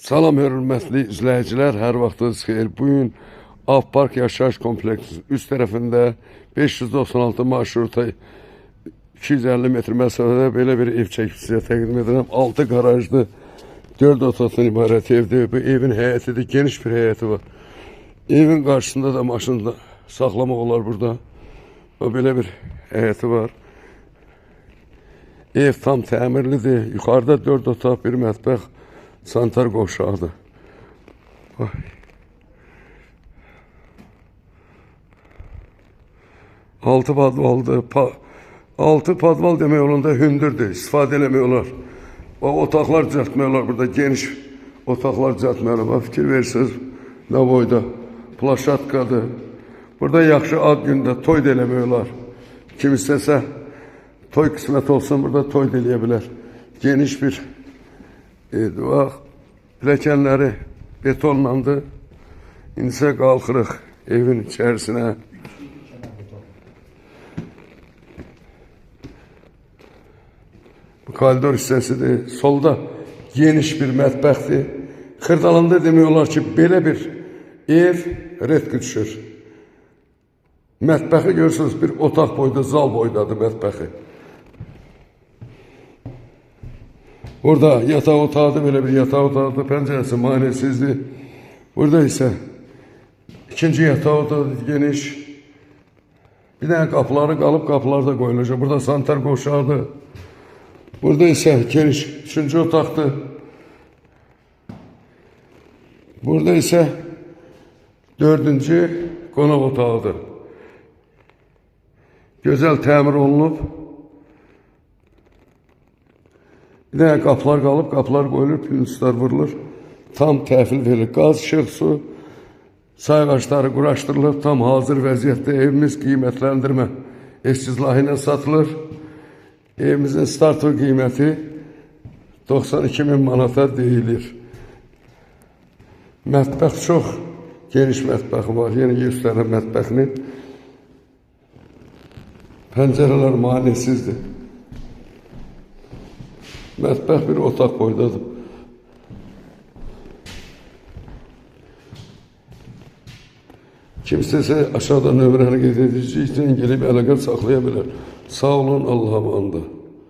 Salam hörmətli izləyicilər, hər vaxtınız xeyir. Bu gün Avpark Yaşayış Kompleksinin üst tərəfində 596 marşruta 250 metr məsafədə belə bir ev çəkib sizə təqdim edirəm. 6 qarajlı, 4 otaqdan ibarət evdir. Bu evin həyətidir, geniş bir həyəti var. Evin qarşısında da maşını da saxlamaq olar burada. O belə bir həyəti var. Ev tam təmirlidir. Yuxarıda 4 otaq, bir mətbəx, sanitar qovşağıdır. Bax. Altı padvaldır. Altı padval demək olanda hündürdür. İstifadə eləmək olar. Bax, otaqlar düzəltmək olar burada. Geniş otaqlar düzəltmək olar. Bax, fikir verirsiniz nə boyda. Plaşatkadır. Burada yaxşı ad gündə toy da eləmək olar. Kim istəsə toy qismət olsun, burada toy da eləyə bilər. Geniş bir evdir. Bax, pilləkənləri betonlandı. İndi isə qalxırıq evin içərisinə. Bu koridor hissəsidir. Solda geniş bir mətbəxdir. Xırdalanda demək olar ki, belə bir ev redki düşür. Mətbəxi görürsünüz, bir otaq boyda, zal boydadır mətbəxi. Burada yataq otağıdır, belə bir yataq otağıdır, pəncərəsi manesizdir. Burada isə ikinci yataq otağıdır, geniş. Bir dənə qapıları qalıb, qapılar da qoyulacaq. Burada sanitar qovşağıdır. Burada isə geniş üçüncü otaqdır. Burada isə dördüncü qonaq otağıdır. Gözəl təmir olunub. Bir dənə qapılar qalıb, qapılar qoyulur, plintuslar vurulur. Tam təhvil verilir. Qaz, işıq, su, sayğaçları quraşdırılıb, tam hazır vəziyyətdə evimiz qiymətləndirmə eskiz layihə satılır. Evimizin startı qiyməti 92 min manata deyilir. Mətbəx çox geniş mətbəxi var. Yenə göstərirəm mətbəxini. Pəncərələr manesizdir. Mətbəx bir otaq boydadır. Kim istəsə aşağıda nömrəni qeyd edəcək, gəlib əlaqə saxlaya bilər. Sağ olun, Allah'a emanet.